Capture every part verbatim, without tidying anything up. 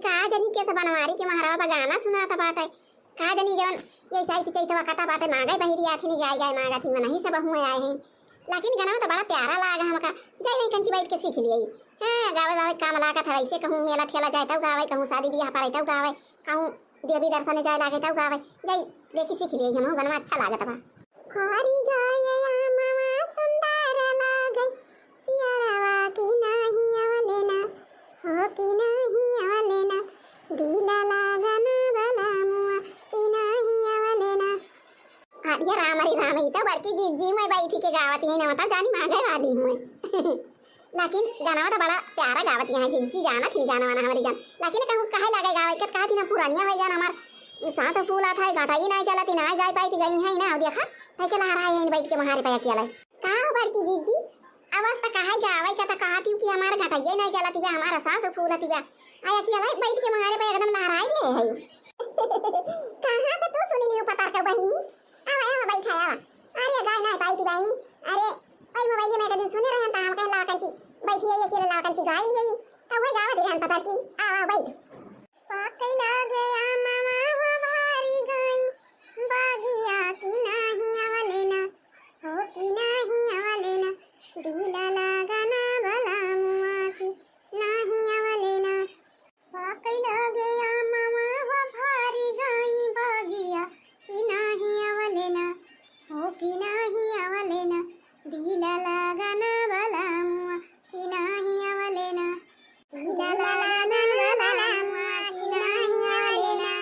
का जनी के सब बनवारी के महरवा पर गाना सुनात बाटे। का जनी जवन ये साइत चैतवा कता बाटे, मांगै बहिरी आथिन, गाय गाय मांगथिन, मनही सब हुए आए हैं। लेकिन गनवा तो बड़ा प्यारा लाग हमका, जाई वही कंची बैठ के सीख लिये। हाँ, गावे वावे काम लागत है, ऐसे कहूँ मेला ठेला जाए तब गावे, कहूँ शादी बियाह पड़े तब गावे, कहूँ देवी दर्शन जाए लागे तब गावे, जाई देखी सीख लिये, हमहूँ गनवा अच्छा लागत बा। हरी गए आमवा सुंदर लागे, पियरवा की नाही अवलेना, हो की नाही अवलेना, दिला लागना बलमुआ की नाही अवलेना। अरे राम, अरे राम, ई तो बड़की जिज्जी मैं बैठी के गावत ही ना, मतलब जानी मांगे वाली हूँ। लेकिन गाना तो बड़ा प्यारा गावत यहाँ जिज्जी, जानत ही गाना वाना हमारी जान। लेकिन कहूँ कहे लगे गावे के, कहती ना पुरानिया हो जान हमार साँस फूला था, गाटा ही नहीं चलती, नहीं गाय पाई गई है ना, देखा है के लहराए हैं बैठ के महारे पे अकेला। का हो बड़की जिज्जी, आवाज तो कहे गावे का तो कहती हूँ कि हमार घटैया नहीं चलती बा, हमारा साँस फूलती बा। आया कि अलाई बैठ के महारे पे एकदम लहराई ले है। कहाँ से तू सुनी लियो पता का बहिनी? आवा, आवा, बैठा, आवा। अरे, गाय ना पाई थी बहिनी। अरे, ओई मोबाइल में एक दिन सुने रहन त हम कहन लावा कंची, बैठी है ये अकेले लावा कंची गाय लिए ही। त वही गावा दे रहन पता की, आवा, बैठ। पाकई लागे आमवा हो भारी गाई, बागिया की नाही अवलेना, हो की नाही अवलेना, दिला लागना बलमुआ की नाही अवलेना। पाकई लागे आमवा हो भारी गाई, बागिया की नाही अवलेना, हो की नाही अवलेना, दिला लागना बलमुआ की नाही अवलेना, दिला लागना बलमुआ की नाही अवलेना।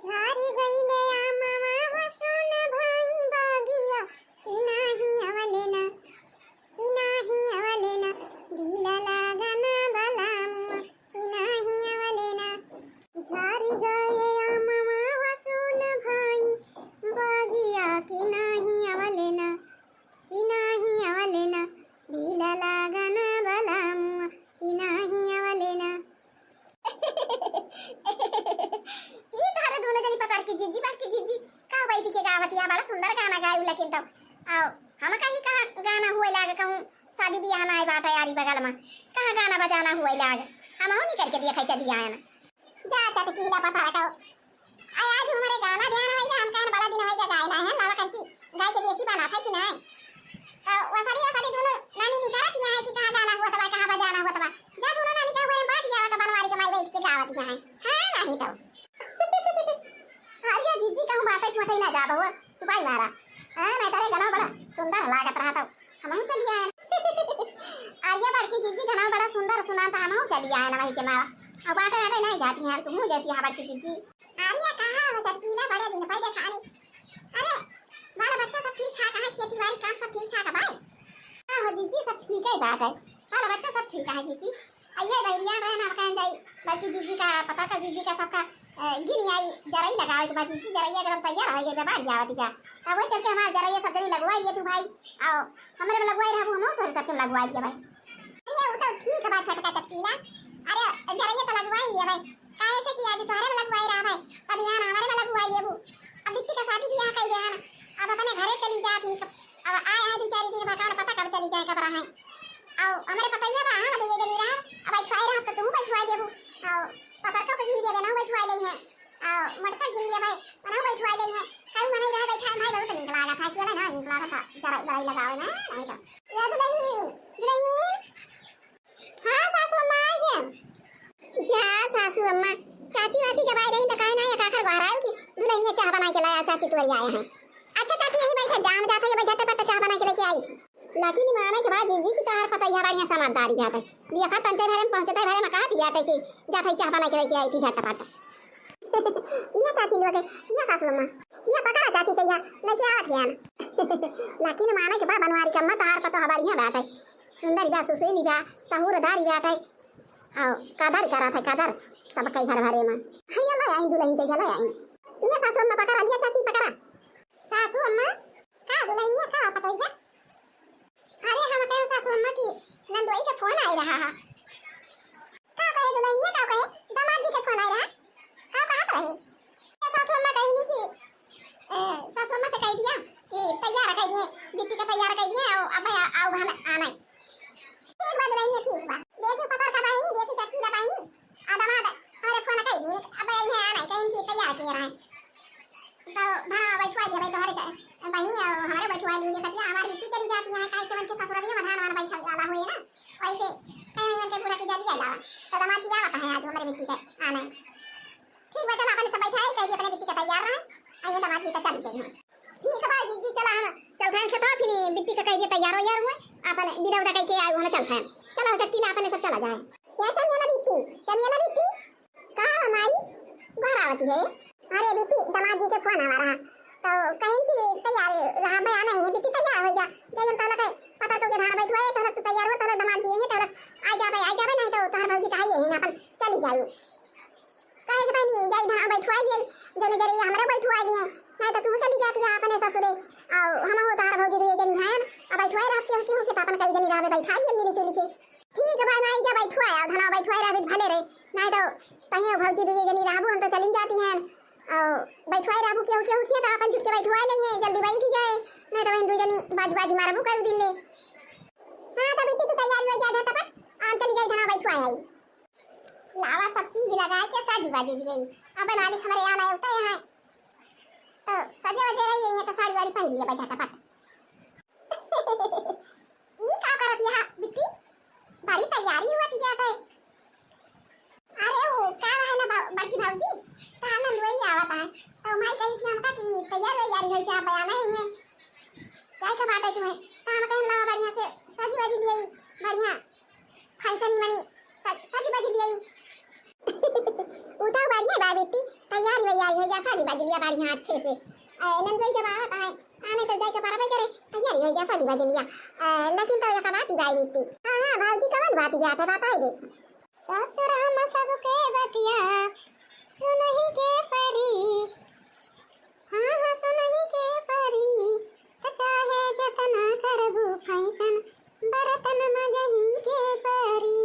झारी गईले आमवा हो सुन भाई, बागिया की नाही अवलेना, की नाही अवलेना, दिला लागना बलमुआ की नाही अवलेना। झारी गए आमवा हो सुन भाई, बागिया की नाही अवलेना, की नाही अवलेना, दिला लागना बलमुआ की नाही अवलेना। ई तोहरे दोनों जनी पकड़ के जिज्जी, बड़की जिज्जी, का बैठी के गावत या, बड़ा सुंदर गाना गायू, लेकिन तब आओ, हम कहीं कहाँ गाना हुए लागे, कहूँ शादी बियाह ना आए बाटे यारी बगल में, कहाँ गाना बजाना हुए लागे, हम नहीं करके दिया खाई चली आए ना। जा चटकीला पता रखो। आय आज हमरे गाना ध्यान होई, हम कहन बड़ा दिन होई गाय ना है, लावा कंची गाय के देसी बना था कि ना? तो वसारी वसारी दोनों नानी निकालत यहाँ है कि कहाँ गाना हुआ तबा, कहाँ बजाना हुआ तबा। जा दोनों नानी का हुए बात यहाँ का बनवारी के माई बैठ के गावत यहाँ है। हाँ, नहीं तो। अरे जिज्जी कहूँ बातें छोटे ना जा बहुआ, चुपाई मारा। हाँ, मैं तेरे गाना बड़ा सुंदर लागत रहा था। हम चली आए। अरे बड़की जिज्जी गाना बड़ा सुंदर सुना था, हम चली आए ना वही के मारा। अब बातें बातें नहीं जाती हैं, तुम जैसी यहाँ बड़की जिज्जी। आर्या कहाँ हो चटकीला, बड़े दिन पहले खाली। अरे, बाल बच्चा सब ठीक ठाक है, खेती बाड़ी काम सब ठीक ठाक है भाई? हाँ हो जिज्जी, सब ठीक है बात है, बाल बच्चा सब ठीक है जिज्जी। अये बहरिया में ना कहन जाई, बल्कि जिज्जी का पता का जिज्जी का सबका, अ, गिन आई जरई लगावे के बाद जिज्जी जरई एकदम तैयार हो गई, जब आ जावत का। तब वही चल के हमार जरई सब जनी लगवाई लिए तू भाई, आओ हमरे में लगवाई रहबू, हम तोरे करके लगवाई लिए भाई। अरे, वो तो ठीक है बात, छोटका चटकीला। अरे, जरइया तो लगवाई लिया भाई। काहे से कि आज तोहरे में लगवाई रहा भाई, अब यहाँ हमारे में लगवाई लेबू। अब बिट्टी का शादी बियाह कर दिया है ना, अब अपने घरे चली जाती है। अब आए हैं दो चार दिन, भगवान पता कब चली जाए, कब रहे। अब हमारे पतैया बा, हम दो जनी रहा, अब बैठवाए रहा तो तू बैठवाए लेबू। और पतरका को गिन दिया देना, बैठवाए ले हैं। और मटका गिन लिया भाई, मना बैठवाए ले हैं। कल मना रहा बैठा भाई, बहुत निकला था, अकेला ना निकला था, जरा जरा लगाओ ना, नहीं तो। या दुल्हन, दुल्हन। हाँ सासू अम्मा, आ गया। जा सासू अम्मा, चाची वाची जब आई रही तो काहे ना एक आखर बाहर आयो कि दुल्हनिया चाह बना के लाया, चाची तोरी आए हैं। अच्छा चाची यही बैठा, जाम जाता है, झटपट चाह बना के लेके आई थी। लेकिन माने के बाद जिज्जी की तोहार पतैया बढ़िया समझदारी बाटे। लिया खा तंते भरे में पहुँचते भरे में कहा दिया कि जाते चाह बना के लेके आई थी झटपट। लिया चाची लोग, लिया सासू अम्मा, लिया पकड़ा चाची चैया, लेके आवत हियान। लेकिन माने के बाद बनवारी के अम्मा तोहार पतोह बढ़िया बाटे। सुंदरी बा, सुशीली बा, सहूरदारी बाटे। आओ, कदर करत है, कदर। सबके घर भरे में। हाँ, ये ले आई दुल्हन के, ले आई। ये सासू अम्मा पकड़ा, ये चाची पकड़ा। सासू अम्मा, का दुल्हनिया का पतोहिया? अरे, हम कहे सासू अम्मा की नंदोई के फोन आए रहा है। का कहे दुल्हनिया, का कहे? दामाद जी के फोन आए रहा। का कहत रहे? ये सासू अम्मा कही कि ए, सासू अम्मा से कह दिया कि तैयार कर दिए, बिट्टी का तैयार कर दिए, आओ, अब मैं आ-, आओ, हम आना है। ठीक बात रही है, ठीक बात। देखी पकड़ का बहिनी, देखी चटकीला बहिनी, आ दामाद, अरे फोन ये कटिया हमारी बिट्टी चली जाती है, काहे के मन के ससुरलिया में धान वान बैठल जाला होए ना, वैसे कहीं मन के बुरा के जलिया जाला। तो दमाद जी आवत है आज हमारे बिट्टी के आने। ठीक बा, चला अपन सब बैठा है, कह दिया अपने बिट्टी के तैयार रहे, आइए दमाद जी तो चली गई हैं। ठीक बा जीजी, चला हम चलते हैं खेतवा, फिर बिट्टी के कह दिया तैयार हो यार हुए, अपन बिदा उदा कह के आए, हम चलते हैं। चला चटकी ना अपने सब चला जाए। क्या चमियाला बिट्टी, चमियाला बिट्टी, का माई घर आवती है? अरे बिट्टी, दमाद जी के फोन आवा रहा, तो कहीं कि तैयार रहा, बया नहीं है बिट्टी, तैयार हो जा, जइयन तोहला के पता तो के धान बैठवाए, तोहला तू तैयार हो, तोहला दमाद जी ये, तोहला आ जाबे, आ जाबे, नहीं तो तोहर भौजी तो आई है, अपन चली जाई। कहे के बहनी, जाई धान बैठवाए लिए, जने जरे हमरे बैठवाए लिए, नहीं तो तू चली जाती है अपने ससुरे, और हम हो तोहर भौजी दुए जनी हैं, अब बैठवाए रह के, के, के तो अपन कई जनी रहबे बैठा लिए मिली जुली के। ठीक है भाई, भाई, जा बैठवाए, और धनवा बैठवाए रहबे भले रहे, नहीं तो तहिए भौजी दुए जनी रहबू, हम तो चली जाती हैं। और बैठवाए रहबू केहू केहू किया तो अपन झुट के बैठवाए नहीं है, जल्दी बैठ ही जाए, नहीं तो वहीं दुई जनी बाजी बाजी मारबू कई दिन ले। हाँ, तो बिट्टी तू तैयारी हो जा झटपट, हम चली जाई धनवा बैठवाए आई। लावा सब चीज लगा के साजी बाजी गई। अब मालिक हमारे आना होता है यहाँ, तो सजे वजे रही है, तो साड़ी वाड़ी पहन लिया झटपट। ई का करत यहाँ बिट्टी? बड़ी तैयारी हुआ थी क्या? अरे वो का रहे ना बा-, बड़की भौजी, तो हम लोग आवत है, तो माई कही थी हमका कि तैयार वैयारी हो जा, बयाना ही है, जाए के बाटे तुम्हें, तो हम कहीं लावा बढ़िया से सजी वजी लिए, बढ़िया फैशन मनी सज-, सजी बजी लिए। उ तो बढ़िया बा बिट्टी, तैयारी वैयारी हो जा, सजी बजी लिया बढ़िया अच्छे से। ए, नंदोई जब आवत है, आने तो जाए के परबे करे, तैयारी हो जा, सजी बजी लिया। ए, लेकिन तो एक बात ही जाए बिट्टी। हाँ, हाँ, भौजी, कवन बात ही जात है, बताई दे। ससुरा में सबके बतिया सुनही के परी। हाँ, हाँ, सुनही के परी, त चाहे जतना करबू फैशन, बरतन मजही के परी,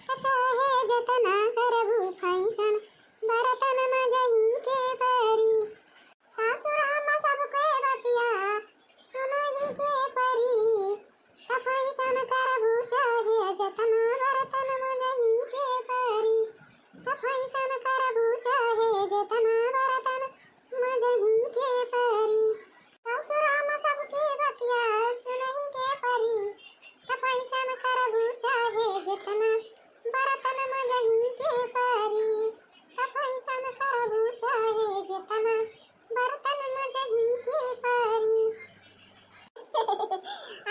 त चाहे जतना करबू फैशन, बरतन मजही के परी। सासुरा में सबके बतिया सुनही के परी, त फैशन करबू चाहे जतना, बरतन मजही के परी, त फैशन करबू चाहे जतना, बरतन मजही के परी। ससुरा में सबके बतिया सुनही के परी, त फैशन करबू चाहे जितना, बरतन मजही के परी। त फैशन करबू चाहे जितना, बरतन मजही के परी।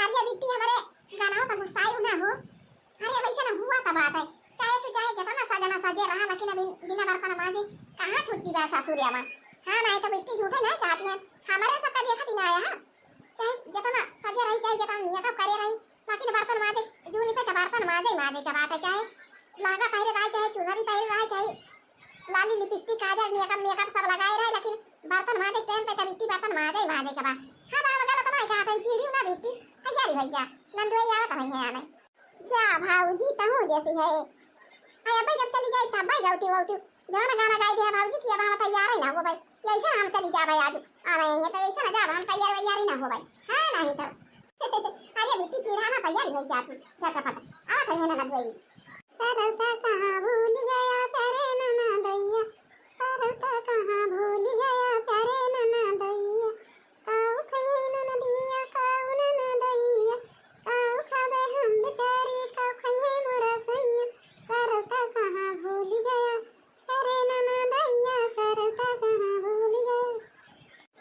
अरे बिट्टी, हमरे गाना पर गुस्साई ना हो। अरे वैसे ना हुआ का बात है, चाहे तू चाहे जितना सजना सजे रहा, लेकिन अभी बिना बर्तन माजे कहाँ छुट्टी बा ससुरिया में? हाँ, नहीं तो बिट्टी झूठे नहीं कहती है, हमारे सबका देखा दिन आया है, चाहे जितना सजे रही, चाहे जितना मेकअप करे रही, लेकिन बर्तन माजे जूनी पे तो बर्तन माजे ही माजे के बात है, चाहे लहंगा पहरे रहा, चाहे चुनरी पहरे रहा, चाहे लाली लिपस्टिक काजर मेकअप मेकअप सब लगाए रहे, लेकिन बर्तन माजे टाइम पे तो बिट्टी बर्तन माजे ही माजे के बा। हाँ, तो हम गलत नहीं कहते, चिढ़ी ना बिट्टी, तैयारी भैया, नंदुआई आवत है यहाँ में। जा भौजी, तहूँ जैसी है। अरे अब्बे जब चली जाई तब भाई गौती वौती जौन गाना गाई दिया भौजी कि अब हम तैयार ही ना हो भाई, यैसे हम चली जाबे आज। आ रहे हैं तो ऐसे ना जाब हम तैयार वैयार ही ना हो भाई। हाँ नहीं तो। अरे बिट्टी चिढ़ा ना, तैयार हो जा तू झटपट। आवत है ना गदवई। सरता कहाँ भूल गया करे ना ना दैया, सरता कहाँ भूल गया करे ना ना दैया। काऊ खइहे ननदिया, काऊ ननदिया, काऊ खाबे हम बेचारी, काऊ खइहे मोरा सैया, सरता कहाँ भूल गया, अरे ननदिया, सरता कहाँ भूल गया।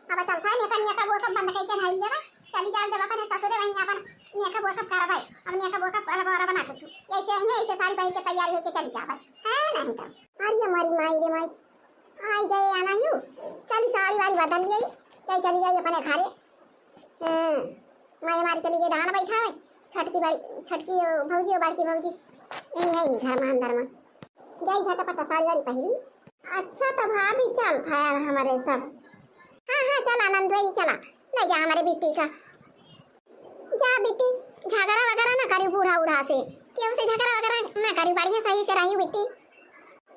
अब चलता है, मेकअप, मेकअप वो सब बंद करके ढाई लेवा, चली जाओ जब अपन ससुरे वहीं अपन मेकअप वो सब करवाए, अब मेकअप वो सब करवा, करवा ना कुछ, ऐसे ही ऐसे साड़ी पहन के तैयार होके चली जाओ, है नहीं तो। अरे हमारी माई रे माई, आई गए आना यू। चली साड़ी वाड़ी बदल लिए, चल चली जाई अपने घरे। हम्म, माई हमारी चली गई धान बैठा है। छटकी बड़ी, छटकी भौजी और बड़की भौजी यही है नहीं घर में अंदर में। जाई झटपट साड़ी वाड़ी पहरी। अच्छा तो भाभी चल था यार हमारे सब। हाँ, हाँ, चला नंदोई चला, ले जा हमारे बिट्टी का। जा बिट्टी, झगड़ा वगैरह ना करी बूढ़ा उढ़ा से, केहू से झगड़ा वगैरह ना करी, बढ़िया सही से रही बिट्टी।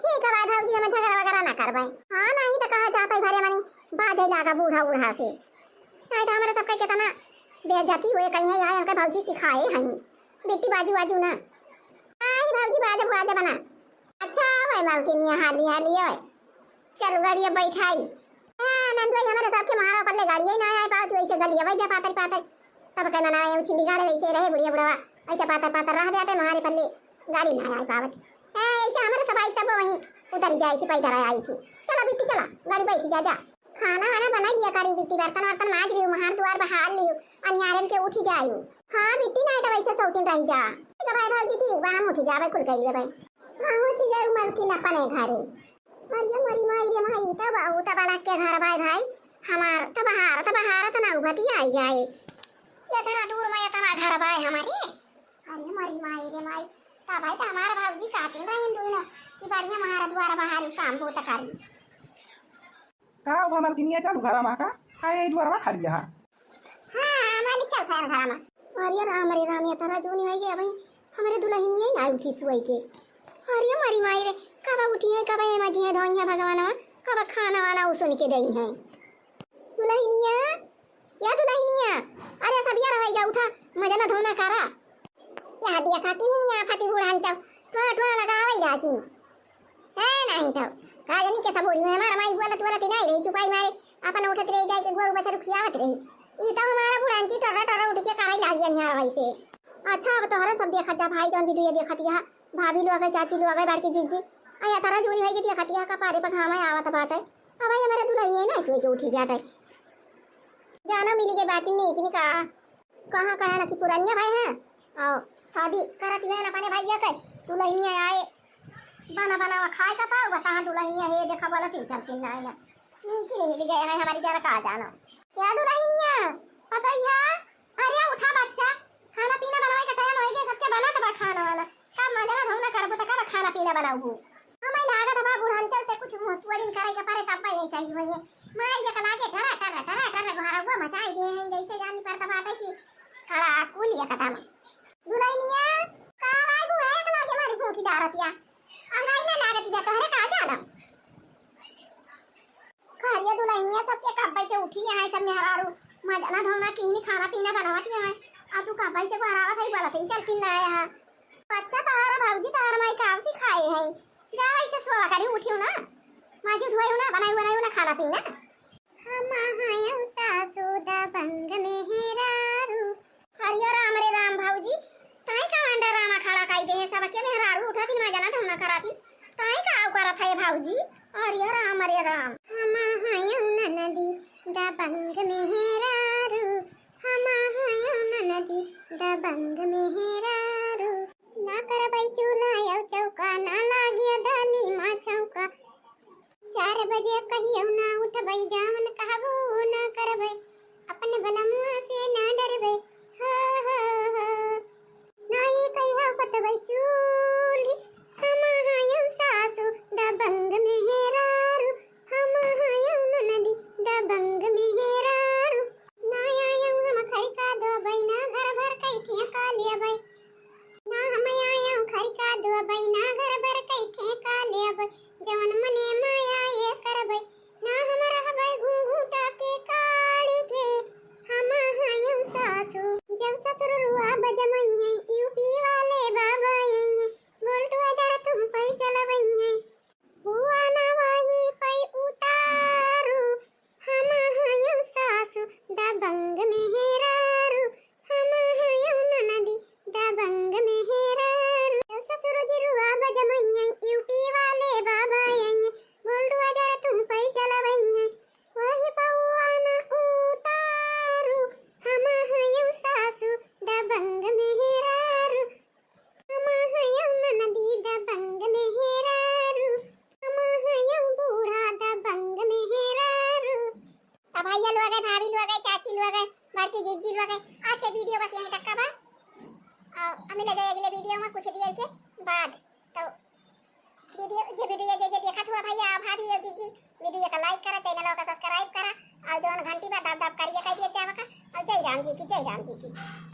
ठीक है भाई भौजी, हम झगड़ा वगैरह ना करबे। हाँ नहीं तो कहा जाता है भरे मनी बाजे लागा बूढ़ा उढ़ा से, नहीं तो हमारे सबका कितना बेइज्जती हुए कहीं है, यहाँ इनका भौजी सिखाए हैं बिट्टी बाजू बाजू ना। आई भौजी बाजे बाजे बना। अच्छा, ओए मालकिनिया, हाली, हाली, ओए। चल, गाड़िया बैठाई। हाँ, नंदुआई, हमारे सबके मारा पड़ले, गाड़िया ही ना आए पावत, वैसे गलिया वही पातर, पातर। तब के मना आए उठी बिगाड़े, वैसे रहे बुढ़िया बुढ़वा, ऐसे पातर पातर रह जाते, मारे पल्ले गाड़ी ना आए पावत। ए, ऐसे हमरे सब आई तब वहीं उतर जाए थी, पैदल आई थी। चला बिट्टी चला, गाड़ी बैठी जा, जा। खाना वाना बनाई दिया करी बिट्टी, बर्तन वर्तन माज लियो, महार दुआर बहार लियो, अनियारन के उठी जायू। हाँ बिट्टी, नहीं तो वैसे सौतिन रही जा। ठीक है भाई भौजी, ठीक बा, हम उठी जाबे, कुल कह लेबे। हाँ, उठी जायू मलकिन अपने घरे। अरे मोरी माई रे माई, तब बहुत बड़ा के घर भाई भाई, हमार तब हार, तब हार त ना उभटी आई जाए। इतना दूर में इतना घर बाय हमारे। अरे मोरी माई रे माई, तब भाई तो हमार भौजी काटिन रही दुनो कि बढ़िया मार दुआर बहारी काम बहुत करी। का अब हमार किनिया चालू घरा मा का? हाय, ई दुआरवा खड़ी है। हाँ, हमार चल फैन घरा मा। अरे राम रे राम, ये तारा जूनी होई गई भाई, हमरे दुल्हनिया ही ना उठी सुई के। अरे मोरी माई रे, कब उठी है, कब ये मजी है धोई है भगवानवा, कब खाना वाना उ सुन के दई है। दुल्हनिया, या दुल्हनिया, अरे सब यार होई जा, उठा, मजना धोना करा। या दिया खाती ही नहीं आ फटी बूढ़ा अंचल, टोला टोला लगावे जाती। ए, नहीं तो, का जानी के सब बूढ़ी में हमार माई बोलत बोलत ही नहीं रही, चुपाई मारे, अपन उठत रही जाए के गोरू बछरू खियावत रही। ई तो हमारा बुढ़ान की टर्रा टर्रा उठ के कराई लाग गया निहार वैसे। अच्छा, अब तोहरे सब देखत जा भाई, जौन वीडियो देखत या, भाभी लोग, चाची लोग, बड़की जीजी, आ या तारा जूनी भाई के देखत या, कपारे पर घामा आवत बाटे। अब भाई हमारे दुल्हनिया ही ना सोई के उठी जाटे। जानो मिली के बाटी नहीं, इतनी का। कहाँ कहे ना कि पुरनिया भाई हैं, और शादी करत है ना अपने भैया के, दुल्हनिया आए, बना बनावा खाए का पाओ, बताहा दुल्हनिया है, देखा बोला तीन चार दिन ना आए ना। नीक ही नहीं मिल गए हैं हमारी जाना, कहाँ जाना। या दुल्हनिया, पता ही है, अरे उठा बच्चा, खाना पीना बनवाए का टाइम हो गया, सबके बना तो बा खाना वाना, कब मजा धोना करबो तो कब खाना पीना बनाऊ। हमें लागत बा बुढ़ांचल से कुछ मुंह पुअरिन करे के परे, तब भाई ऐसा ही होई है। मार के कला के टरा टरा टरा टरा घरवा मचाई दे हैं, जैसे जानी पड़ता बाटे कि खड़ा कुल ये कदम। दुल्हनिया, का भाई बुआ एक लागे मारी भूखी डारतिया। अंगाई ना लागत बा तोहरे, का जाना। करिया दुल्हनिया सबके कब्बे से उठी है, सब मेहरारू मजना धोना कीनी खाना पीना बनावत है। आ तू कब्बे से बहरावत है, बोलत है चल किन लाया है। बच्चा तोहरा भौजी तोहर माई का सिखाए है। जा वैसे सोवा करी उठियो ना, माजी धोयो ना, बनायो बनायो ना खाना पीना। हम आयौ सासु दबंग मेहरारू। हरियो राम रे राम भौजी, ताई का अंडा रामा खड़ा काई दे है, सबके मेहरारू उठा दिन मजना धोना करा दिन, ताई का आउ करत है भौजी। हरियो राम रे राम। हम आयौ ननदी दबंग मेहरारू, हम आयौ ननदी दबंग मेहरारू। ना करबै चूल्हा अउ चौका, ना लागिया दाली मा छौका। चार बजे कहियो ना उठबै, जावन कहबो ना करबै, अपने बलमुआ से ना डरबै। हो, हो, हो। नाई कहियो पतबै चूल्ही, हम आयौ सासु दबंग मेहरारू, हम आयौ ननदी दबंग मेहरारू। ना आयौ हम खरिका धोबै, ना घर भर कै ठेका लेबै। ना हम आयौ खरिका धोबै, ना घर भर कै ठेका लेबै। जवन मने माया ये करबै, ना हम रहबै घूंघूटा के काढ़ी के। हम आयौ सासु, जब ससुर रुआ बजमैये, यूपी वाले बाबा अइये, बोल्ट हजार तुम पै चलबैये। हुआ ना वही पै उतारू, हम आयौ सासु दबंग मेहरारू, हम आयौ ननदी दबंग मेहरारू। ससुर जी रुआ बजमैये, यूपी वाले बाबा अइये, बोल्ट हजार तुम पै चलबैये, वही पौआ ना उतारू, हम आयौ सासु दबंग मेहरारू। हम आयौ ननदी दबंग मेहरारू, हम आयौ बूढ़ा दबंग मेहरारू। तो भैया लोग है, भाभी लोग है, चाची लोग है, बड़की जीजी लोग है, आज के वीडियो बस यहीं तक का बा। और हमें ले जाए अगले वीडियो में कुछ देर के बाद। तो वीडियो, जे वीडियो जे जे देखत हुआ भैया, भाभी और जीजी, वीडियो का लाइक करा, चैनल का सब्सक्राइब करा और जौन घंटी बा दब दब करिए कह दिया जावा का। और जय राम जी की, जय राम जी की।